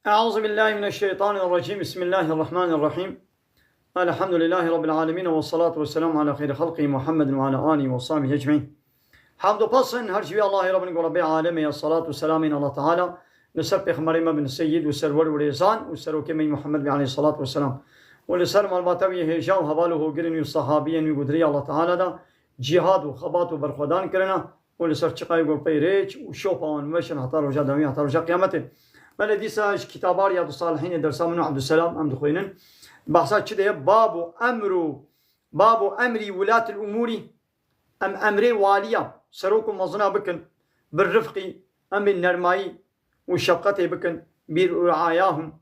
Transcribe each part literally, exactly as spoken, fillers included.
أعوذ بالله من الشيطان الرجيم. بسم الله الرحمن الرحيم. الحمد لله رب العالمين، والصلاة والسلام على خير خلقه محمد وعلى آله وصحبه أجمعين. Hamd û pes in her ji wî Allahê Rabbin ku Rabbê Alemê ye, salat û selamên Allah Teala li ser Pêxemberê me bin Seyyid û Serwer û Rêzan û Serokê me Muhammed be aleyhissalatu vesselam. Û li ser malbata wî hêja û heval û hogirên wî û sahabiyên wî ku di rêya Allah Teala de cîhad û xebat û berxwedan kirine û li ser çiqayê ku pey rêç û şopa wan meşin heta roja dawî, heta roja qiyametê. Belê dîsa ji kitaba Riyadus Salihînê dersa min û Abdusselam em dixwînin. Behsa çi de ye? Babu emru, babu emri wulatil umûrî. Em emrê waliya, serok û mezina bikin, bir rifqî, em ê nermayî û şefqetê bikin, bir riayahum,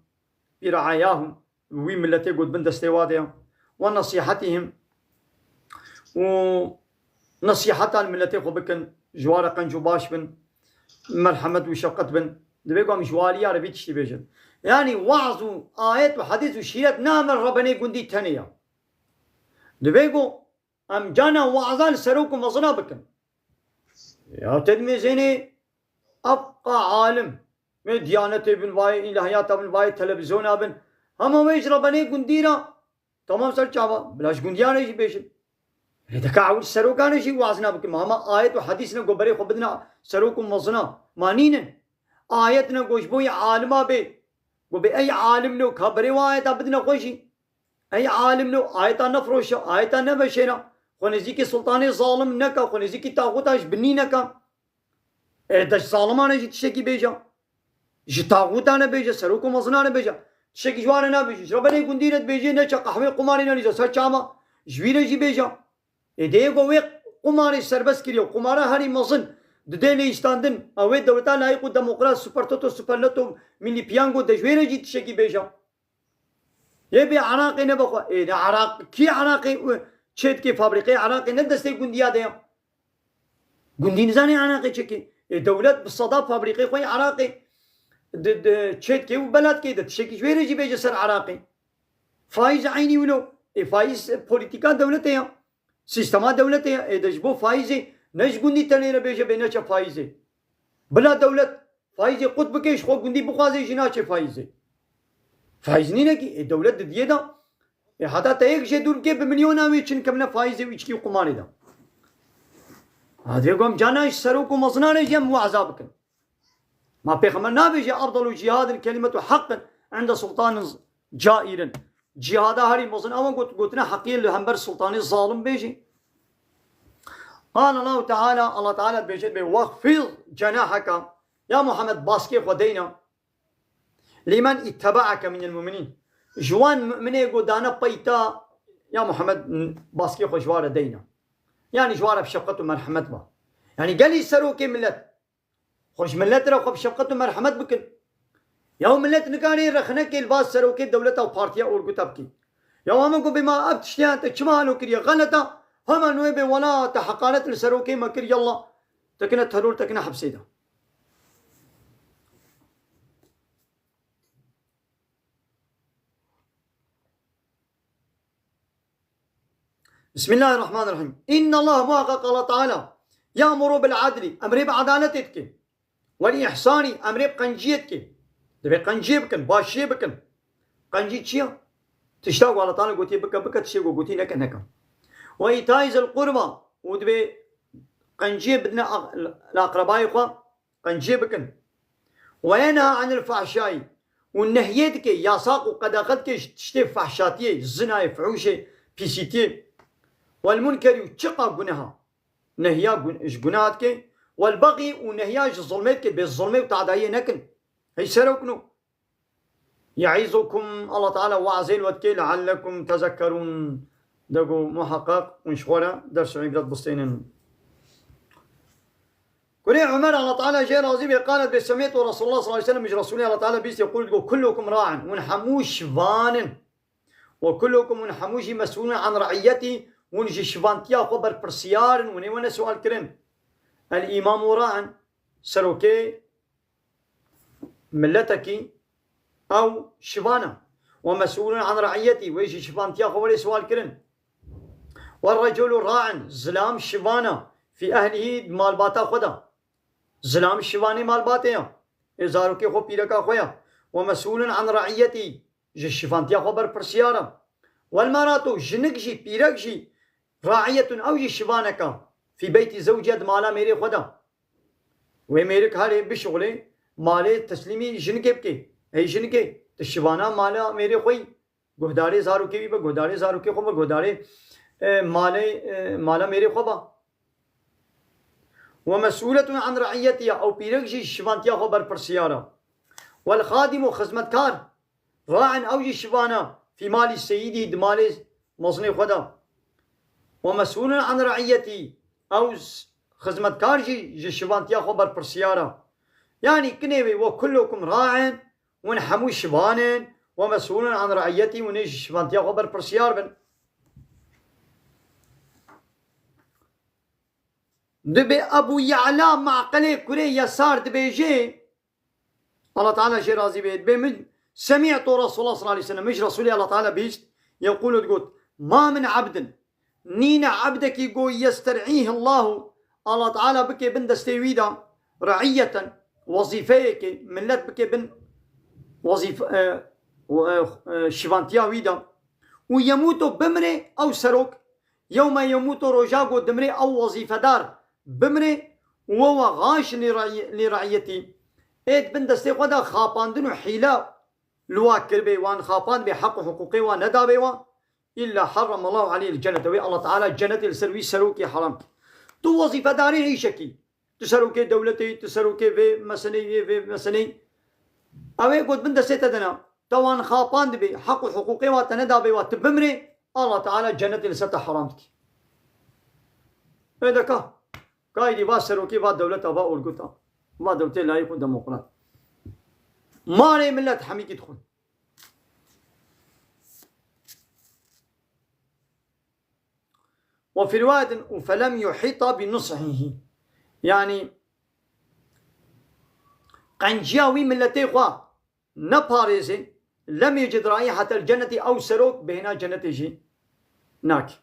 bir riayahum, wî miletê ku di bin destê wa de ye, we nesîhetihim, û nesîheta li miletê xwe bikin, ji wa re qenc û baş bin, merhemet û şefqet bin. Divê ku em ji waliya re vî tiştî bêjin. Yanî waz û ayet û hedîs û şîret ne em rebenê gundî tenê ye. Divê ku em cana waza li serok û mezina bikin. Ya te dimêzênê evqa alim. Wê diyanetê bin, vayê îlahiyata bin, vayê televizyona bin. Hema wê ji rebenê gundî re. Tamam, ser çava. Bila ji gundiyan re jî bêjin. Lê dika ew serokane jî wazina bikin. Ma hema ayet û hedîs ne ku berê xwe bidine serok û mezina. Ma nînin. Ayet ne ku ji bo yê alima bê. Ku bê ey alim lo ka berê wa ayeta bidine xwe jî. Ey alim lo, ayeta nefiroşe, ayeta neveşêne. Xwe nêzîkî sultanê zalim neke, xwe nêzîkî taxûta ji binî neke. E, de ji zalimane jî tiştekî bêje. Ji taxûta ne bêje, serok û mezina ne bêje. Tiştekî ji wan re nabêje. Ji rebenê gundî re dibêje, neçe qehwê qumarê nelîze. Ser çama ji wî re jî bêje. Ê, dê yê ku wê qumarê serbest kiriye, qumara herî mezin didê lêîstandin, ew ê dewleta layîq û demokrat, Super Toto, Super Lotto, Milli Piyango de ji wê re jî tiştekî bêje. Yê bê Iraqê ne bixwe. Ê, ne Iraq, kî Iraqê, û çê dikê fabrîqê Iraqê ne destê gundiya de ya. Gundî nizane Iraqê çekê. Ê, dewlet bi seda fabrîqê xwe yê Iraqê di, di çê dikê û bela dikê de. Tiştekî ji wê re jî bêje ser Iraqê. Faîz eynî wilo. Ê, faîz, e, polîtîka dewletê ya. Sîstema dewletê ya. Ê, de ji bo faîzê ne ji gundî tenê re bêje bê neçe faîzê. Bila dewlet faîzê qut bike, ji xwe gundî bixwaze jî naçe faîzê. Faîz nîne kî, ê, dewlet didiyê de, ê, heta te yek jê dûr bike bi milyona wê çin kevne faîzê û îçkî û qumarê de. Ha, divê ku em cana ji serok û mezina re jî em waza bikin. Ma Pêxember nabêje, "Efdalu cihadin kelimetu heqqin inde sultanin cairin." Cihada herî mezin ew e got, gotina heqiyê li hember sultanê zalim bêjî. Qala Allahu Teala, Allah Teala dibêje, dibê, "Wexfid cenaheke." Ya Muhammed, baskê xwe deyne. "Limen ittebaeke minel mu'minîn." Ji wan mu'minê ku dane pey te, ya Muhammed, baskê xwe ji wan re deyne. Yanî ji wan re bi şefqet û merhemet be. Yanî gelî serokê millet. Xwe ji milet re xwe bi şefqet û merhemet bikin. Ya û milet nikarê rexnekê li va serokê dewleta û partiya orguta bikî. Ya û hema ku bê ma ev tiştiya te çima halo kiriye? Xeleta, hema nûê bê wela te heqaret li serokê me kir, yallah, te kine teror, te kine hepsê de. Bismillahirrahmanirrahim. İnnallaha, muhakkak Allah Teala, ya'muru bil adli, emrê bi edaletê dike. Wel ihsani, emrê bi qenciyê dike. Divê qenciyê bikin, başiyê bikin. Qencî çi ye? Tişta ku Allah Teala gotiye bike, bike, tiştê ku gotiye neke, neke. Ve itayî zil qurba, û divê qenciyê bidine aq-, li aqrebayê xwe. Qenciyê bikin. Ve yenha anil fahşayî, û nehyê dike, yasaq û qedexe dike ji tiştê fahşatiyê, zinayê, fuhuşê, pîsîtiyê. Wel munkerî, û çiqa guneha, nehya gun-, ji guneha dike. Wel bexî, û nehya ji zilmê dike, bê zilmê û tadayiyê nekin. Hey serokno. Ye'izukum, Allah Teala waazê li we dike, leallekum tezekkerûn. De ku muheqeq hûn ji xwe re ders û îbret bistênin. Kurê Umer, Allah Teala jê razî be, qalet be semîtu Resulullah sallallahu aleyhi ve sellem, ji Resulê Allah Teala bîst yekul go, kullukum ra'in, hûn hemû şivan in. Ve kullukum, hûn hemû jî mes'ûlun an re'iyyetî, hûn ji şivantiya xwe berpirsiyar in, hûn ê we ne sual kirin. El îmamu ra'in, serokê miletekî ew şivan e. Ve mes'ûlun an re'iyyetî, wê ji şivantiya xwe were sual kirin. Ve reculu ra'in, zilam şivan e, fî ehlihî, malbata xwe de. Zilam şivanê malbatê ye. Ê zarokê xwe, pîreka xwe ye. ومسؤول عن رعيته, ji şivantiya xwe berpirsiyar e. والمرأة, jinik jî, pîrek jî, راعية, ew jî şivanek e, في بيت زوجها, di mala mêrê xwe de. Wê mêrik herê bişuxulê, malê teslîmî jinikê bike. Hey jinikê, tu şivana mala mêrê xwe yî. Guhdarê zarokê wî be, guhdarê zarokê xwe be, guhdarê, e, malê, e, mala mêrê xwe be. ومسؤولة عن رعيتها, ew pîrek jî şivantiya xwe berpirsiyar e. والخادم, xizmetkar, راع, ew jî şivan e, في مال سيده, di malê mezinê xwe de. ومسؤول عن رعيته, ew s-, xizmetkar jî ji şivantiya xwe berpirsiyar e. Yanî kinê wê, وكلكم راع, hûn hemû şivan in, ومسؤول عن رعيته, hûn ê ji şivantiya xwe berpirsiyar bin. Dibê Ebû Ye'la Me'qilê kurê Yesar dibêje, Allah Teala jê razî bê, dibê min, سمعت رسول الله صلى الله عليه وسلم, min ji Resûlê Allah Teala bihîst, يقول, digot, ما من عبد, nîne ebdekî go يسترعيه الله, Allah Teala bike bin destê wî de, رعية, wezîfeyekê, millet bike bin wezîf-, e, e, e, şivantiya wî de. ويموت, bimre ew serok, يوم يموت, roja ku dimrê ew wezîfedar bimrê, وهو غاش لرعي-, لرعيته, ê di bin destê xwe de xapandin û hîle li wa kiribê, wan xapandibê, heq û hiqûqê wan nedabê wan, إلا حرم الله عليه الجنة, wê Allah Teala cenetê li ser wî serokê heram kir. Tu wezîfedarê hêşekî, tu serokê dewletê yî, tu serokê vê meseleyê yê, vê meseleyê. Ew ê got bin destê te de ne. Te wan xapandibê, heq û hiqûqê wa te nedabê wa, tu bimrê, Allah Teala cenetê li ser te heram dikî. Ê de ka. Kaydî va serokê, va dewleta, va orguta. Va dewletê layîq û demokrat. Marê millet hemîkî dixwin. وفي رواية فلم يحط بنصحه. Yanî qenciya wî milletê xwe neparêzê, لم يجد رائحة الجنة, ew serok bêhna cenetê jî nake.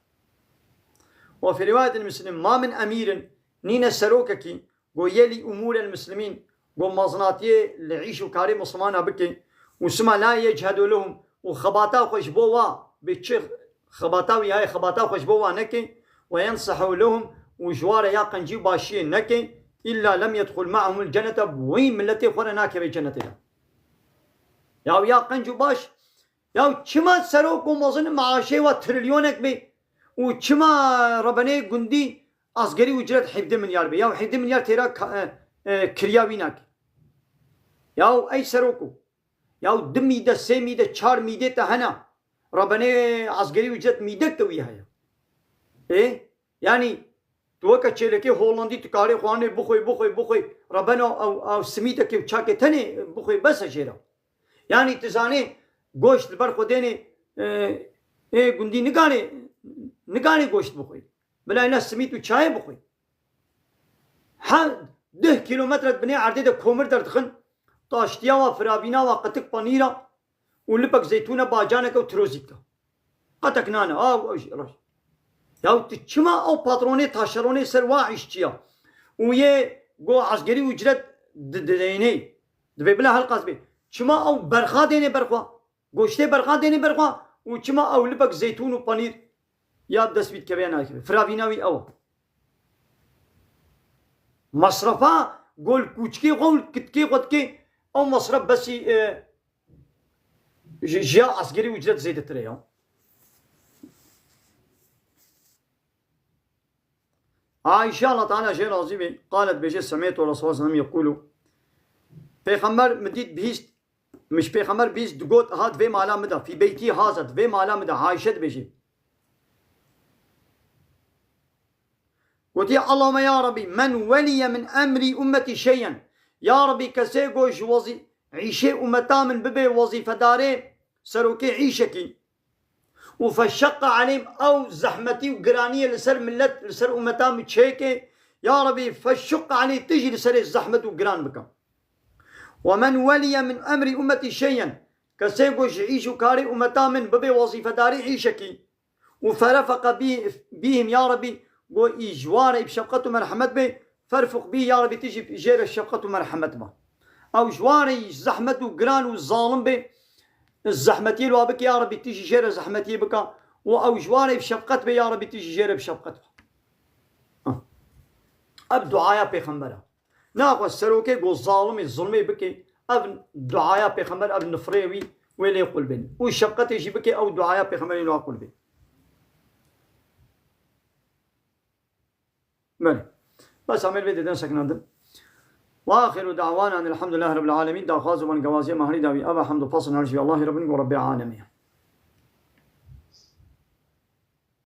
وفي رواية مسلم ما من أمير, nîne serokekî, go يلي أمور المسلمين, go mezinatiyê li îş û karê Mislimana bike, û sima لا يجهد لهم, û xebata xwe ji bo wa, bi çi xebata wî heye, xebata xwe ji bo wa neke, وينصح لهم, û ji wa re ya qencî û başiyê neke, إلا لم يدخل معهم الجنة, wî milletê xwe re nakeve cenetê de. Ya, ya qenc û baş, ya çima serok û mezin maaşê wa trilyonek be û çima rebenê gundî asgerî ucret hevdeh milyar be? Ya hevdeh milyar têra ka-, e, e, kiriya wî nake. Ya ey serok o. Ya du mîde, sê mîde, çar mîdê te hene. Rebenê asgerî ucret mîdek te wî heye. Ê? Yanî tu weke çêlekê Hollandî tu karê xwe anê bixwê, bixwê, bixwê. Rebeno ew, ew simîtekê û çakê tenê bixwê bes e jê re. Yanî tu zanê goşt li ber xwe dênê, e, ê gundî niganê, niganê goşt bixwê. Bila ne simît û çayê bixwê. Her deh kîlometre di binê erdê de komir derdixin, taştiya wa, firabîna wa, qetik panîra û lipek zeytûne, bacaneke û tirozîka. Qetek nane, a, a, a. Ya tu çima ew patronê taşeronê ser wa îşçiya û yê go asgerî ucret di-, didênê, divê bila helqas bê. Çima ew berxa dênê berxwa? Goştê berxan dênê berxwa û çima ew lipek zeytûn û panîr ya dest wî dikeve ya nadikeve? Firavîna wî ew e. Masrafa gol kûçikê xwe û kitkê xwe dike, ew masraf besî, e, ji, ji ya asgerî ucret zêdetir e ya. Ayşe, Allah Teala jê razî be, qalet, bêje, semêtu Resulullah sallallahu aleyhi ve sellem yekulu. Pêxember min dît bihîst, min ji Pêxember bihîst digot, ha di vê mala min de, fî beytî haza, di vê mala min de, Ayşe dibêje. Gotiye, Allahümme ya Rabbi, men weliye min emrî ummetî şeyen. Ya Rabbi, kesê go ji wezî-, îşê ummeta min bibe wezîfedarê serokê îşekî. Û feşşeqqa aleyhim, ew zehmetî û giraniyê li ser millet, li ser ummeta min çêke. Ya Rebî, feşşuqqa aleyh, tu jî li serê zehmet û giran bike. Ve men weliye min emrî ummetî şeyen, kesê ku ji îş û karê ummeta min bibe wezîfedarî îşekî. Û ferefeqe bî-, bîhim, ya Rebî, ku î ji wan re î bi şefqet û merhemet be, ferfuq bî, ya Rebî, tu jî jê re şefqet û merhemet be. Ew ji wan re zehmet û giran û zalim bê, zehmetiyê li wa bike, ya Rebî, tu jî jê re zehmetiyê bike. Û ew ji wan re bi şefqet bê, ya Rebî, tu jî jê re bi şefqet be. Hah. Ev duaya pêxembera. Naxwe serokê ku zalimê, zulmê bike, ev duaya pêxember, ev nifrê wî wê lê qul bên. Û şefqetê jî bike, ew duaya pêxemberê wî qul bên. Belê. Bes amel vê dêden sekinandin. Ve axiru da'wana enil hamdülillahi rabbil alemin. Daxwaz û bangewaziyê mahrî dawî. Eva hamd û pasn her ji Allahî Rabbin ku Rabbê alemê.